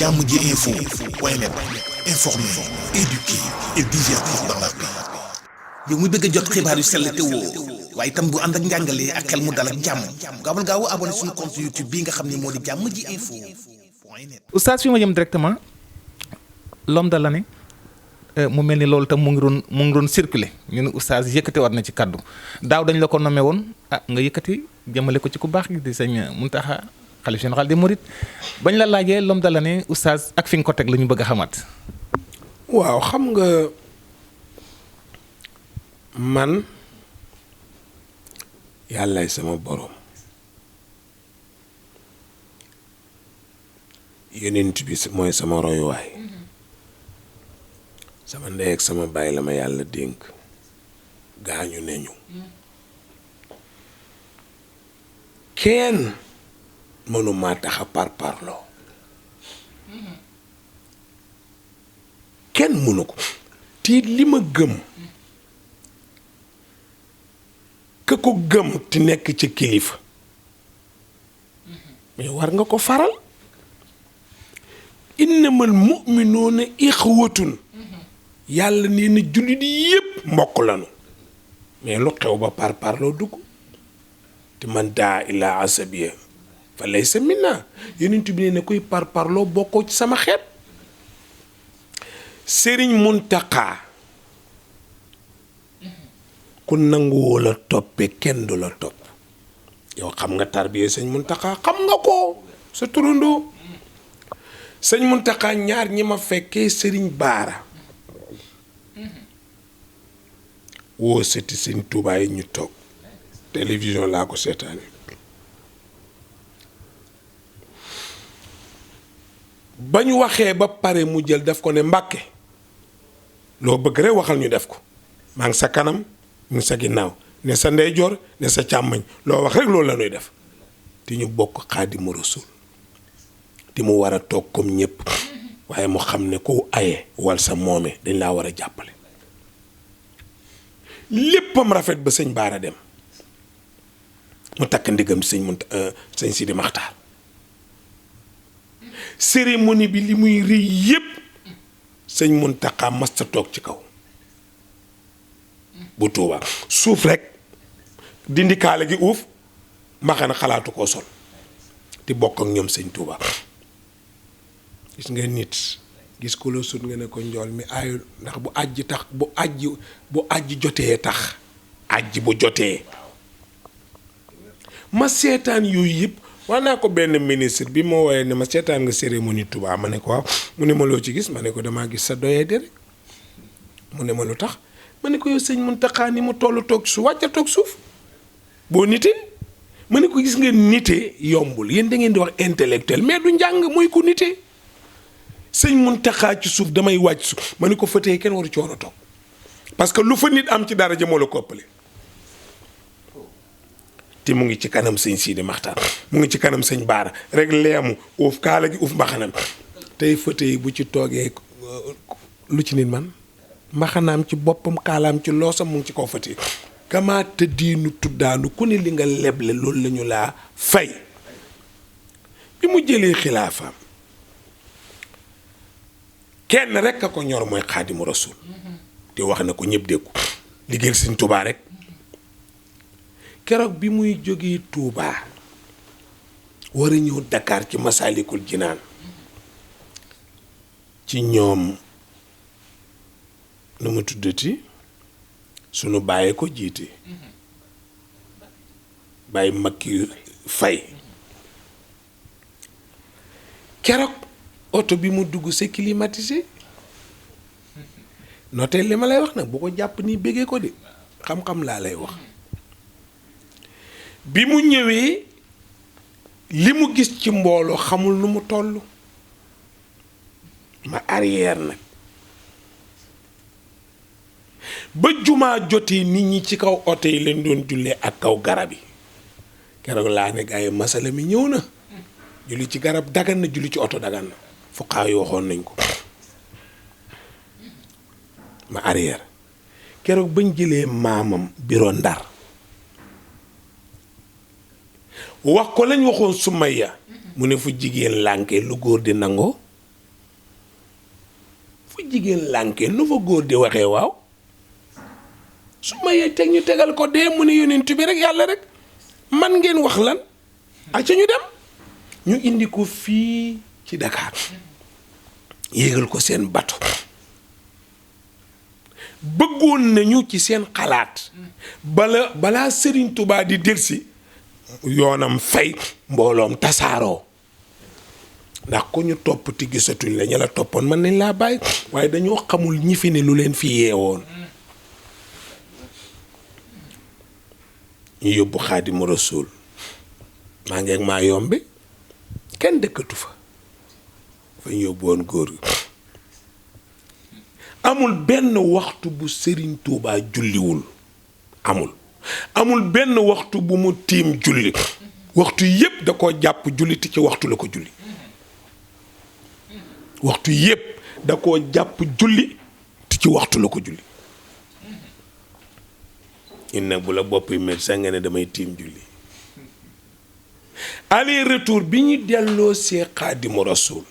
jàmm ji info point net, informer, éduquer et divertir dans la paix. yow mu bëgg a jot xibaar yu sell te woo waaye itam bu ànd ak njàngalee ak xel mu dal ak jàmm gaawal gaaw abonné suñu compte YouTube bii nga xam ne moo di jàmm ji info point net. oustaz fi ma jëm directement l'homme de l'année mu mel ni loolu tam mu ngi doon circuler ñu ne oustaz yëkkati war na ci kaddu daaw dañ la ko nommé woon nga yëkkati jëmale ko ci ku baax gi di sëñ Mountakha xalif général des mourides bañ la laajee l'homme de l'année oustaz ak fi nga ko teg la ñu bëgg a xamaat. waaw xam nga man yàllaay sama borom yonent bi mooy sama royuwaay sama ndey ak sama baay la ma yàlla dénk gaañu nañu kenn mënuma tax a parparloo kenn mënu ko te li ma gëm ka ko gëm te nekk ci kilifa mais war nga ko faral innamal mu'minuuna ixwatun yàlla nee na jullit yépp mbokk lanu mais lu xew ba parparloo dugg te man daa ilaa asabiya fa laysa minna yonent bi nee na koy parparloo bokkoo ci sama xeet. Sëriñ Muntaxa ku nanguwoo la toppe kenn du la topp yow xam nga tarbiya sëñ Muntaxa xam nga ko sa turandoo sëñ Muntaxa ñaar ñi ma fekkee sëriñ Baara woo sëti sëñ Tuubaa yi ñu toog télévision laa ko seetaane ba ñu waxee ba pare mu jël daf ko ne Mbàkke loo bëgg rek waxal ñu def ko maa ngi sa kanam mu ngi sa ginnaaw ne sa ndeyjoor ne sa càmmoñ loo wax rek loolu la ñuy def te ñu bokk Xaadimu Rasuul te mu war a toog comme ñëpp waaye mu xam ne ku aye wal sa moome dañ laa war a jàppale léppam rafet ba sëñ Baara dem mu takk ndigam sëñ Sidi Maxtaar cérémonie bi li muy rëy yépp sëñ Muntaxa masta toog ci kaw bu Tuuba suuf rek dindi kaala gi uuf mbaxana xalaatu koo sol di bokk ak ñoom sëñ Tuuba gis nga nit gis ko la sut nga ne ko njool mi aayul ndax bu àjj jotee tax àjj bu jotee ma seetaan yooyu yëpp wax naa ko benn ministre bi moo woowee ne ma seetaan nga cérémonie Touba ma ne ko waaw mu ne ma loo ci gis ma ne ko damaa gis sa doyee de rek mu ne ma lu tax ma ne ko yow sëñ Muntaxa ni mu toll toog su wàcca toog suuf boo nitee ma ne ko gis nga nitee yombul yéen da ngeen di wax intellectuel mais du njàng mooy ko nitee sëñ Muntaxa ci suuf damay wàcc suuf ma ne ko fëtee kenn waru ci war a toog parce que lu fa nit am ci daraja moo la ko ëppale te mu ngi ci kanam sëñ Sidi Maxtaar mu ngi ci kanam sëñ Baara rek leemu uuf kaala gi uuf mbaxanam tey fëtee bu ci toogee lu ci nit man mbaxanaam ci boppam kaalaam ci loosam mu ngi ci kaw fëtee kama te diinu tuddaanu ku ne li nga leble loolu lañu laa fay bi mu jëlee xilaafaam kenn rek a ko ñor mooy Xaadimu Rasuul te wax na ko ñëpp déggu liggéeyal sëñ Tuubaa rek keroog bi muy jógee Touba war a ñëw Dakar ci Masaalikul Jinaan ci ñoom nu mu tuddati sunu bàyyee ko jiite bàyyi Makki Fay keroog oto bi mu dugg c'est climatisé noté li ma lay wax nag bu ko jàpp nii bëggee ko de xam-xam laa lay wax bi mu ñëwee li mu gis ci mbooloo xamul nu mu toll ma arrière nag ba jumaa jotee nit ñi ci kaw oto yi leen doon jullee ak kaw garab yi keroog laa ne gaa yi masala mi ñëw na julli ci garab dagan na julli ci oto dagan na fuqaa yi waxoon nañ ko ma arrière keroog bañ jëlee maamam biro Ndar wax ko lañ waxoon Sumayya mu ne fu jigéen lànkee lu góor di nangoo bu jigéen lànkee nu fa góor di waxee waaw su ma yee teg ñu tegal ko dee mu ne yonent bi rek yàlla rek man ngeen wax lan acca ñu dem ñu indi ko fii ci Dakar yéegal ko seen bato bëggoon nañu ci seen xalaat balaa Serigne Touba di delsi yoonam fay mbooloom tasaaroo ndax ku ñu topp ti gisatuñ la ña la toppoon mën nañ laa bàyyi waaye dañoo xamul ñi fi ne lu leen fi yeewoon ñu yóbbu Xaadimu Rasuul maa ngi ak maa yombi kenn dëkkatu fa ñu yóbbu woon góor gi amul benn waxtu bu Serigne Touba julliwul amul benn waxtu bu mu tiim julli waxtu yépp da ko jàpp julli te ci waxtu la ko julli waxtu yépp da koo jàpp julli te ci waxtu la ko julli ñun nag bu la boppi médecin nga ne damay tiim julli aller retour bi ñu delloo see Xaadimu Rasuul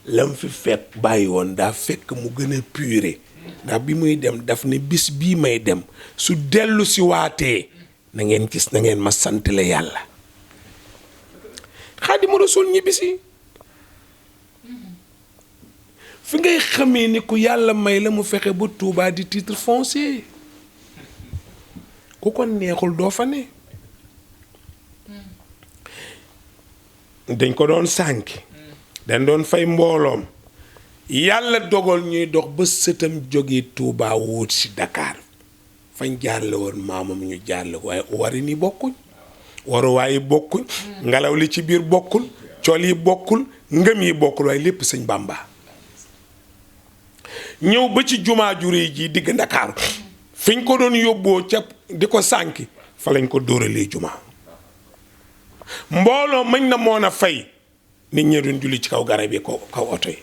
lam fi fekk bàyyi woon daa fekk mu gën a puré ndax bi muy dem daf ne bis bii may dem su dellu si waatee na ngeen gis na ngeen ma santale yàlla Xaadimu Rasuul ñibbisi fi ngay xamee ni ku yàlla may la mu fexe ba Touba di titre foncier ku ko neexul doo fa ne dañ ko doon sànki dañ doon fay mbooloom yàlla dogal ñuy dox ba sëtam jóge Touba wóot si Dakar fañ jaarle woon maamam ñu jaarle waaye wari ni bokkuñ waruwaay yi bokkuñ ngelaw li ci biir bokkul col yi bokkul ngëm yi bokkul waaye lépp sëñ Bàmba ñëw ba ci jumaa ju réy ji digg Ndakaaru fiñ ko doon yóbboo ca di ko sànki fa lañ ko dóoralee jumaa mbooloo mañ na moon a fay nit ñi doon julli ci kaw garab yi kaw oto yi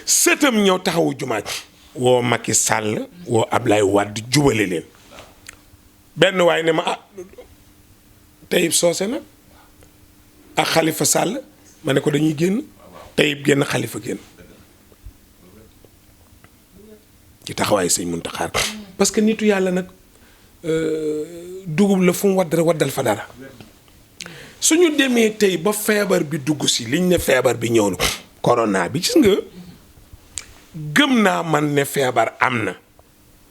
sëtam ñëw taxawu jumaa ji woo Macky Sall woo Ablaye Wade jubale leen benn waaye ne ma Taïb Socé nag ak Khalifa Sall ma ne ko dañuy génn Taïb génn Khalifa génn ci taxawaayu sëñ Muntaxa parce que nitu yàlla nag dugub la fu mu wadd rek waddal fa dara suñu demee tey ba feebar bi dugg si liñ ne feebar bi ñëw na corona bi gis nga gëm naa man ne feebar am na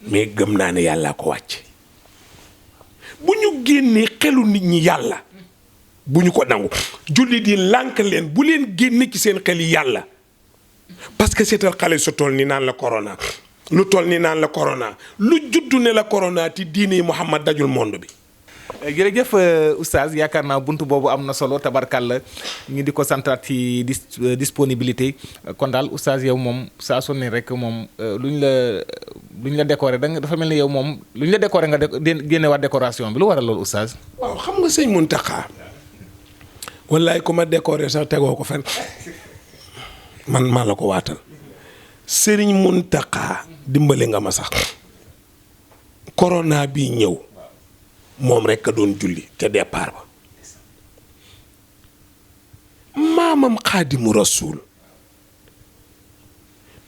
mais gëm naa ne yàllaa ko wàcc bu ñu génnee xelu nit ñi yàlla bu ñu ko nangu jullit yi lànk leen bu leen génne ci seen xel yi yàlla parce que seetal xale su toll ni naan la corona lu toll ni naan la corona lu juddu ne la corona ti diine Muhammad dajul monde bi. jërëjëf oustaz yaakaar naa bunt boobu am na solo tabarkàlla ñu di ko santaat ci disponibilité kon daal oustaz yow moom saa su ne rek moom luñ la décoré dafa mel ni yow moom luñ la décoré nga génne waat décoration bi lu waral loolu oustaz. waaw xam nga sëñ Muntaxa wallaay ku ma décoré sax tegoo ko fen man maa la ko waatal sëriñ Muntaxa dimbale nga ma sax corona bi ñëw moom rekk a doon julli te départ ba maamam Xaadimu Rasuul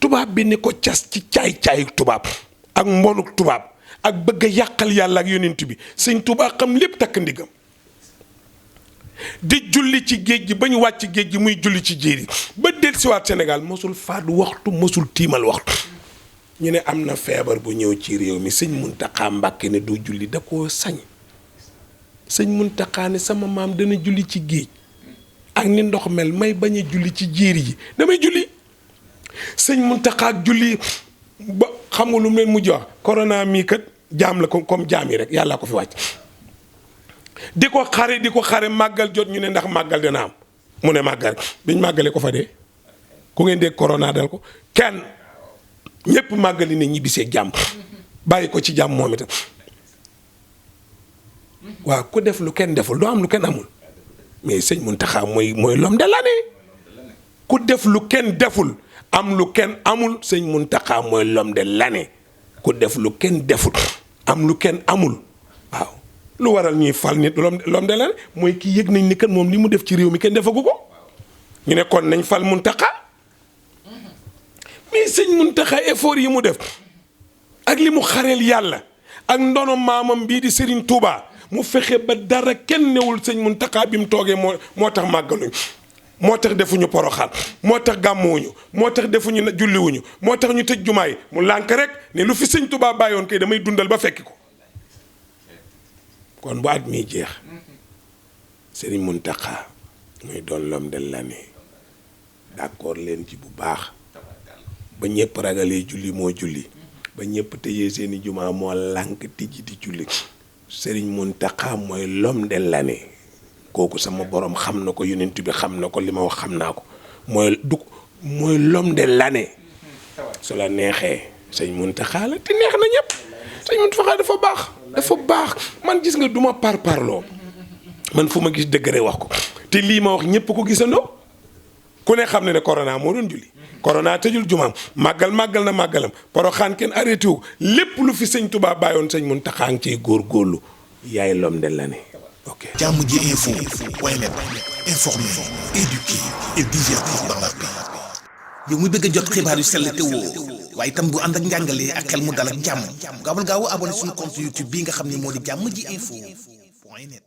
tubaab bi ni ko cas ci caay-caayu tubaab ak mbonuk tubaab ak bëgg a yàqal yàlla ak yonent bi sëñ tubaab xam lépp takk ndigam di julli ci géej gi ba ñu wàcc géej gi muy julli ci jéeri ba dellusiwaat Sénégal mosul faat waxtu mosul tiimal waxtu ñu ne am na feebar bu ñëw ci réew mi sëñ Muntaxa Mbàkke ne du julli da koo sañ sëñ Muntaxa ne sama maam dana julli ci géej ak ni ndox mel may bañ a julli ci jéeri ji damay julli sëñ Muntaxa ak julli ba xam nga lu mu leen mujj wax corona mii kat jaam la comme jaam yi rek yàllaa ko fi wàcc di ko xare màggal jot ñu ne ndax màggal dina am mu ne màggal biñ màggalee ko fa dee ku ngeen dégg corona dal ko kenn ñépp màggali ne ñibbisee jàmm bàyyi ko ci jàmm moom itam waaw ku def lu kenn deful doo am lu kenn amul mais sëñ Muntaxa mooy l'homme de l'année ku def lu kenn deful am lu kenn amul sëñ Muntaxa mooy l'homme de l'année ku def lu kenn deful am lu kenn amul waaw lu waral ñuy fal nit l'homme de l'année mooy kii yëg nañ ni kat moom li mu def ci réew mi kenn defagu ko ñu ne kon nañ fal Muntaxa sëñ Muntaxa effort yi mu def ak li mu xareel yàlla ak ndono maamam bii di Serigne Touba mu fexe ba dara kenn newul sëñ Muntaxa bi mu toogee moo tax màggaluñ moo tax defuñu poroxaan moo tax gàmmuwuñu moo tax defuñu julliwuñu moo tax ñu tëj jumaa yi mu lànk rek ne lu fi sëñ Touba bàyyoon kay damay dundal ba fekki ko kon bu at miy jeex Serigne Muntaxa muy doon l'homme de l'année d'accord leen ci bu baax ba ñëpp ragalee julli moo julli ba ñëpp tëjee seeni jumaa moo lànk tijji di julli Serigne Muntaxa mooy l'homme de l'année kooku sama borom xam na ko yonent bi xam na ko li ma wax xam naa ko mooy l'homme de l'année su la neexee sëñ Muntaxa la te neex na ñëpp sëñ Muntaxa dafa baax man gis nga duma parloo man fu ma gis dëgg rek wax ko te lii ma wax ñëpp ko gisandoo ku ne xam ne corona moo doon julli corona tëjul jumaam màggal na màggalam Poroxaan kenn arrêté wu lépp lu fi sëñ Touba bàyyoon sëñ Muntaxa ngi ciy góorgóorlu yaay l'homme de l'année. ok jàmm ji info point net informer, éduquer et divertir dans la paix. yow muy bëgg a jot xibaar yu sell te woo waaye itam bu ànd ak njàngalee ak xel mu dal ak jàmm gaawal gaaw abonné suñu compte YouTube bii nga xam ne moo di jàmm ji info point net.